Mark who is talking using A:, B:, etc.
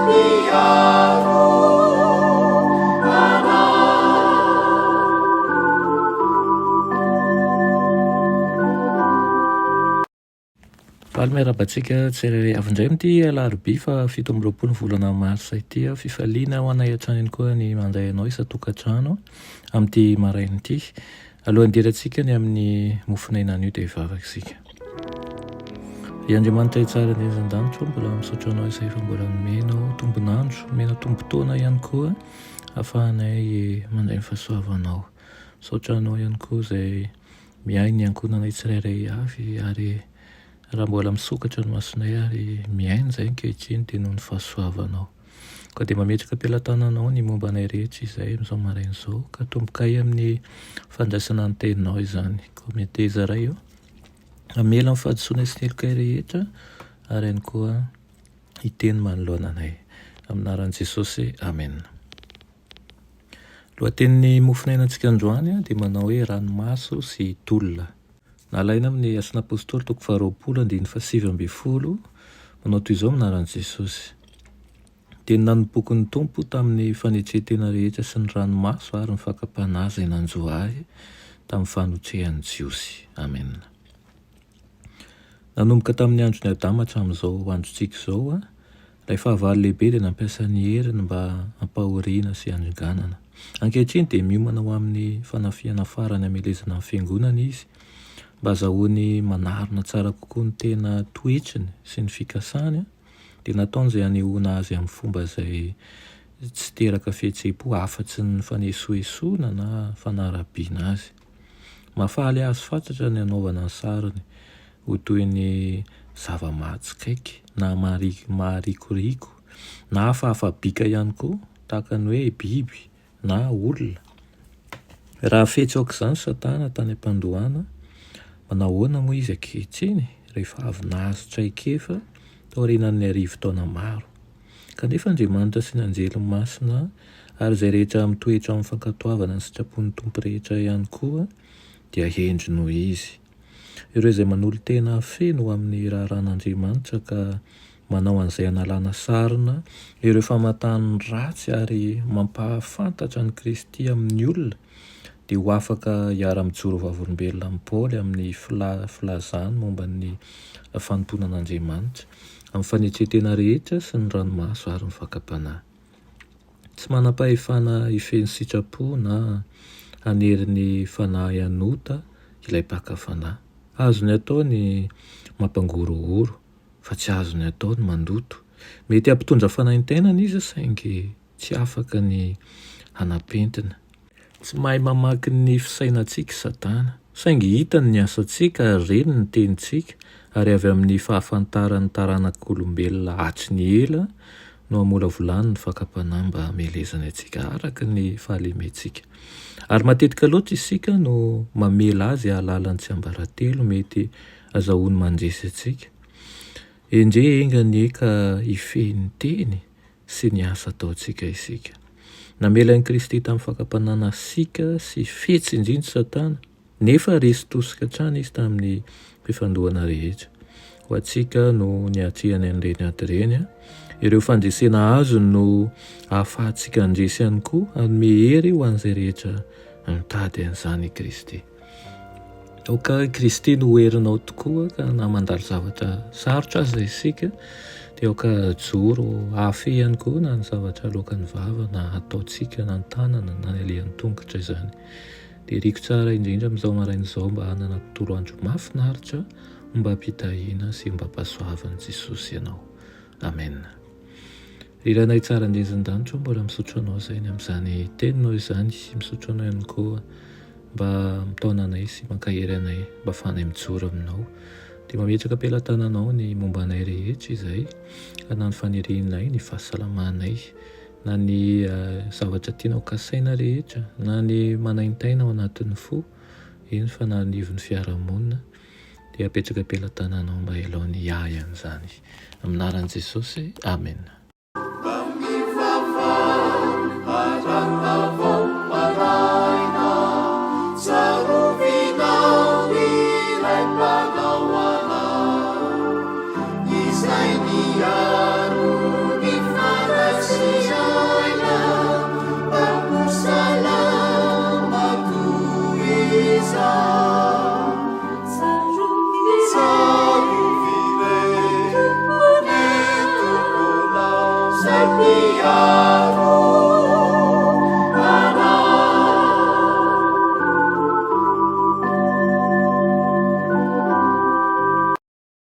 A: Mpiaro anay.
B: Faly miarahaba antsika tsirairay avy indray amin'ity alarobia faha 27 ny volana marsa ity. Fifaliana ho anay hatrany ihany koa ny mandray anao isan-tokantrano amin'ity maraina ity. Alohan'ny hidirantsika ny amin'ny mofon'aina anio dia hivavaka isika. Ry Andriamanitra tsara indrindra an-danitra, mbola misaotra anao izay efa mbola nomenao tombon'andro, nomenao tombon-taona ihany koa ahafahanay mandray ny fahasoavanao. Misaotra anao ihany koa izay miahy ny ankohonanay tsirairay avy ary raha mbola misokatra ny masonay ary mihaino izay ankehitriny dia noho ny fahasoavanao. Koa dia mametraka am-pelatananao ny momba anay rehetra izay amin'izao maraina izao ka tombokay amin'ny fandraisana ny teninao izany. Koa meteza Ray o, hamela ny fahadisoanay sy ny helokay rehetra ary ihany koa hiteny manoloana anay. Amin'ny anaran'i Jesosy, amena. Lohatenin'ny mofonainantsika androany dia manao hoe ranomaso sy tolona. Nalaina amin'ny Asan'ny Apostoly toko faharoapolo andininy fahasivy ambin'ny folo, manao toy izao amin'ny anaran'i Jesosy. Dia ny nanompoako ny Tompo tamin'ny fanetren-tena rehetra sy ny ranomaso ary ny fakam-panahy izay nanjo ahy tamin'ny fanotrehan'ny Jiosy. Amena. Nanomboka tamin'ny andron'i Adama hatramin'izao androntsika izao, ilay fahavalo lehibe dia nampiasa ny heriny mba hampahoriana sy handringanana. Ankehitriny dia miomana ho amin'ny fanafihana farany hamelezana ny fiangonana izy, mba hazahoany manarina tsara kokoa ny tena toetriny sy ny fikasany, dia nataony izay hanehoana azy amin'ny fomba izay tsy teraka fihetseham-po afa-tsy ny fanesoesoana na fanarabiana azy. Mahafaly azy fatratra ny hanaovana ny sariny ho toy ny zava-mahatsikaiky na maharikoriko na hafahafa bika ihany koa, tahaka ny hoe biby na olona. Raha fetsy aok'izany Satana tany am-pandohana, manahoana moa izy ankehitriny rehefa avy nahazo traikefa taorianan'ny arivo taona maro? Kanefa Andriamanitra sy ny anjeliny masina ary izay rehetra mitoetra amin'ny fankatoavana ny sitrapon'ny Tompo rehetra ihany koa dia hendry noho Izy. Ireo izay manolo-tena feno ho amin'ny raharahan'Andriamanitra ka manao an'izay hanalana sarona ireo famantan'ny ratsy ary mampahafantatra an'i Kristy amin'ny olona dia ho afaka hiara-mijoro vavolombelona amin'i Paoly amin'ny filazany momba ny fanompoana an'Andriamanitra amin'ny fanetren-tena rehetra sy ny ranomaso ary ny fakam-panahy. Tsy manam-pahefana hifehy ny sitrapo na hanery ny fanahy hanota ilay mpaka fanahy. Azony atao ny mampangorohoro, fa tsy azony atao ny mandoto. Mety hampitondra fanaintainana izy saingy tsy afaka ny hanapentina. Tsy mahay mamaky ny fisainantsika i Satana. Saingy hitany ny asantsika ary reny ny tenintsika, ary avy amin'ny fahafantaran'ny taranak'olombelona hatry ny ela no amolavolany ny fakam-panahy mba hamelezany antsika araka ny fahalementsika. Ary matetika loatra isika no mamela azy hahalala ny tsiambaratelo mety azahoany mandresy antsika. Endrey enga anie ka hifehy ny teny sy ny asa ataontsika isika. Namela an'i Kristy tamin'ny fakam-panahy nasiaka sy fetsy indrindra Satana, nefa resy tosika hatrany izy tamin'ny fifandohana rehetra. Ho antsika no niatrehany an'ireny ady ireny. Ireo fandresena azony no ahafahantsika handresy ihany koa, hanome hery ho an'izay rehetra mitady an'izany i Kristy. Aoka i Kristy no ho herinao tokoa ka na mandalo zavatra sarotra aza isika dia aoka hajoro hahafehy ihany koa na ny zavatra aloakan'ny vava na ataontsika na ny tanana na ny alehan'ny tongotra izany. Dia iriko tsara indrindra amin'izao maraina izao mba hanana tontolo andro mahafinaritra ombam-pitahiana sy ombam-pahasoavan'i Jesosy ianao. Amen. Ry Rainay tsara indrindra an-danitra ô, mbola misaotra Anao izay ny amin'izany teninao izany, misaotra Anao ihany koa mba mitaona anay sy mankahery anay mba afahanay mijoro aminao. Dia mametraka am-pelatananao ny momba anay rehetra izay, ka na ny fanirianay, ny fahasalamanay, na ny zavatra tianao kasaina rehetra, na ny manaintaina ao anatin'ny fo, eny fa na anivon'ny fiarahamonina, Dia apetraka am-pelatananao mba hialao ny ahy an'izany. Amin'ny anaran'i Jesosy, Amena.